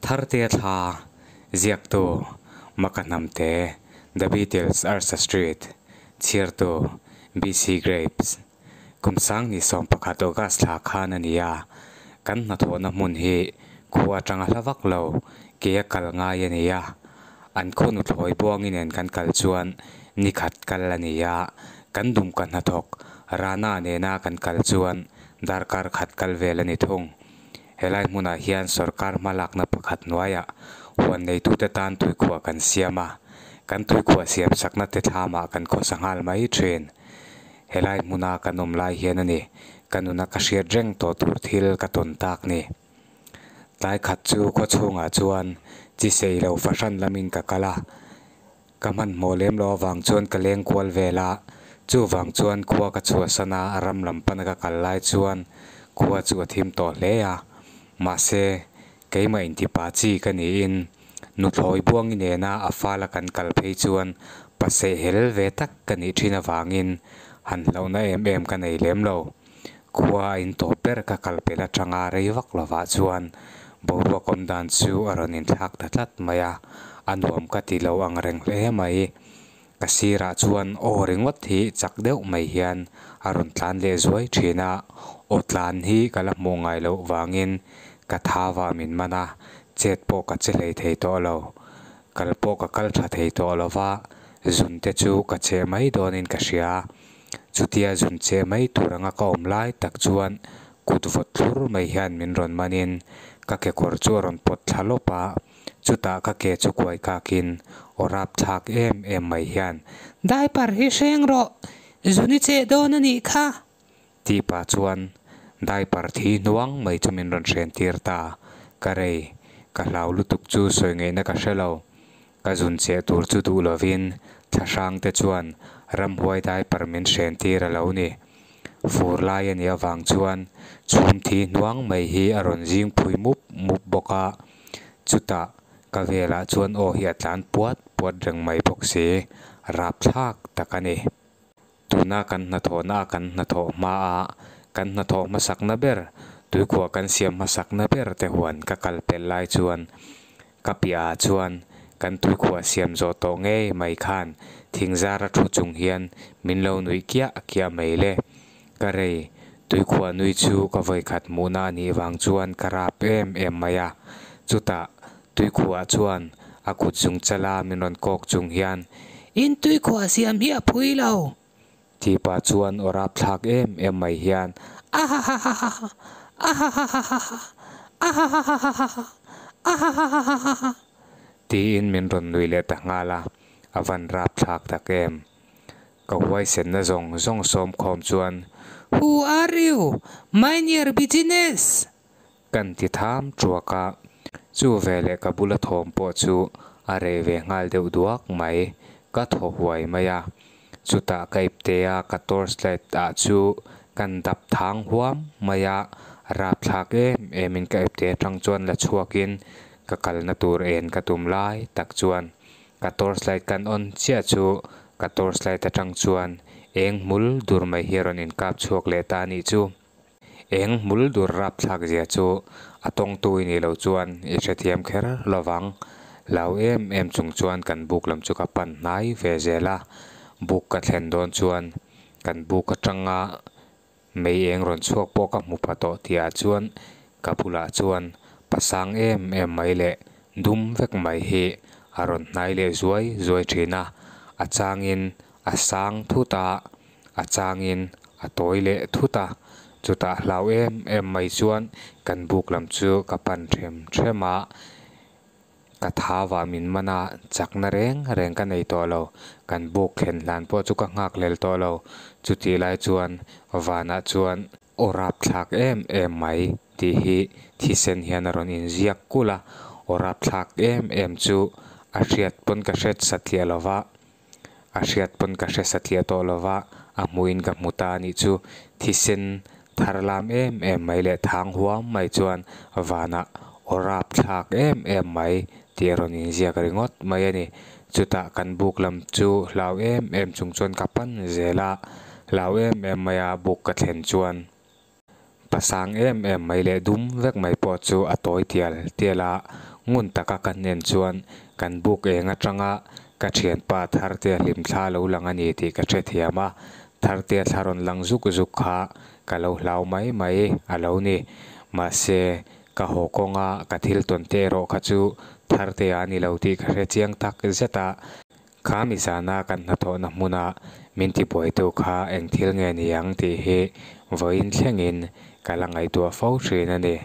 Thartea thla ziaktu Maka Hnamte, The Beatles Arsa Street, chhiartu BC Grapes. Kum sang ni 11 August thla khan a ni a, kan hnathawhna hmun hi khua atanga hla vak lo ke a kal ngai a ni a, an khaw nuthlawi buangin nen kan kal chuan ni khat kal a ni a, kan dumka hnathawk Rana nena kan kal chuan darkar khat kal vel a ni thung. Helai hmunah hian sorkar hmalakna pakhat hnuaiah huan neitute tan tuikhuah kan siam a, kan tuikhuah siam sakna te thlamah kan khawsa nghal mai thin. Helai hmuna kan awm lai hian a ni, ka nuna ka hriat reng tawh tur thil ka tawn tak ni. Tlai khat chu khaw chhungah chuan chi sei lo fahran lamin ka kal a, ka hmanhmawh lem loh avang chuan ka leng kual vel a, chuvang chuan khua ka chhuahsan a, ram lam pana ka kal lai chuan khua chu a thim tawh hle a, mahse keimah intipa chi ka niin nuthlawi buangi nena a fala kan kal phei chuan paseh hel ve tak ka nih thin avangin han hlauhna em em ka nei lem lo. Khua a intawp ber ka kal pel atanga rei vak lovah chuan boruak awm dan chu a rawn inthlak ta tlat mai a, a nuam ka ti lo ang reng hle mai. Ka sirah chuan aw ringawt hi chak deuh mai hian a rawn tlan leh zuai thin a, aw tlan hi ka la hmuh ngai loh vangin ka thau ah min man a, chet pawh ka che hlei thei tawh lo. Kal pawh ka kal tha thei tawh lo va, zun te chu ka cheh mai dawnin ka hria. Chutia zun che mai tur anga ka awm lai tak chuan kut vawt thlur mai hian min rawn manin ka kekawr chu a rawn pawt thla lawp a, chutah ka ke chu kuai kakin aw rap thlak em em mai hian, Diaper hi hreng rawh, zun i cheh dawn a nih kha! Tih pah chuan diaper thi hnuang mai chu min rawn hren tir ta. Ka rei, ka hlau lutuk chu sawi ngaihna ka hre lo. Ka zun cheh tur chu duh lovin thlahrang te chuan ramhuai diaper min hren tir a lo ni. Fur lai a nih avang chuan chhum thi hnuang mai hi a rawn zing phui mup mup bawk a. Chutah ka velah chuan aw hi a tlan puat puat reng mai bawk si, rapthlak tak a ni. Tuna kan hnathawhna a kan hnathawh hmaa kan hnathawh hmasakna ber, tuikhuah kan siam hmasakna ber te huan ka kal pel lai chuan ka piahah chuan kan tuikhuah siam zawh tawh ngei mai khan thingzara thu chung hian min lo nuih kiah kiah mai le. Ka rei, tuikhuah nui chu ka vawikhat hmuhna a nih vang chuan ka rap em em mai a. Chutah tuikhuah chuan a kut zung chala min rawn kawk chung hian, In tuikhuah siam hi a phui lo! Tih pah chuan aw rapthlak em em mai hian, Ahahahaha! Ahahahaha! Ahahahaha! Ahahahaha! Tiin min rawn nui leh ta nghal a, a van rapthlak tak em! Ka huaisenna zawng zawng sawmkhawm chuan, Who are you? Mind your business! Kan ti tham tuak a, chu veleh ka bula thawm pawh chu a reh ve nghal deuh duak mai, ka thaw huai mai a. Chutah ka ipte a ka torch light ah chu kan dap thang huam mai a, rapthlak em em in ka ipte atang chuan la chhuak in ka kalna tur en ka tum lai tak chuan ka torch light kan on chiah chu ka torch light atang chuan eng hmul dur mai hi a rawn inkap chhuak leh ta a nih chu. Eng hmul dur rapthlak zia chu a tawngtu i nih loh chuan i hrethiam kher lovang. Hlau em em chung chuan kan buk lam chu ka pan hnai ve zel a, buk ka thlen dawn chuan kan buk atanga mei eng rawn chhuak pawh ka hmu pha tawh tihah chuan ka bulah chuan pasang em em mai leh dum vek mai hi a rawn hnai leh zuai zuai thin a, a changin a sang thut a, a changin a tawi leh thut a, chutah hlau em em mai chuan kan buk lam chu ka pan them them a, ka thau ah min man a, chakna reng reng ka nei tawh lo, kan buk thlen hlan pawh chu ka nghak hlel tawh lo, chutih lai chuan vanah chuan aw rapthlak em em mai tih hi thisen hian a rawn inziak kulh a, aw rapthlak em em chu a hriat pawn ka hret satliah lo va. A hriat pawn ka hre satliah tawh lo va, a hmuhin ka hmu ta a nih chu. Thisen thar lam em em mai leh thang huam mai chuan vanah aw rap thlak em em mai tih a rawn inziak ringawt mai a ni. Chutah kan buk lam chu hlau em em chung chuan ka pan zel a, hlau em em maia buk ka thlen chuan Pasang em em mai leh dum vek mai pawh chu a tawi tial tial a, Ngun taka kan en chuan kan buk eng atanga ka thianpa Thartea hlimthla lo lang a ni tih ka hrethiam a, Thartea thla rawn lang zuk zuk kha ka lo hlau mai mai a lo ni. Mahse, ka haw kawnga ka thil tawn te erawh kha chu Thartea a ni lo tih ka hre chiang tak zet a. Kha mizana kan hnathawhna hmuna min tibuaitu kha eng thil nge ni ang tih hi vawiin thlengin ka la ngaihtuah fo thin a ni.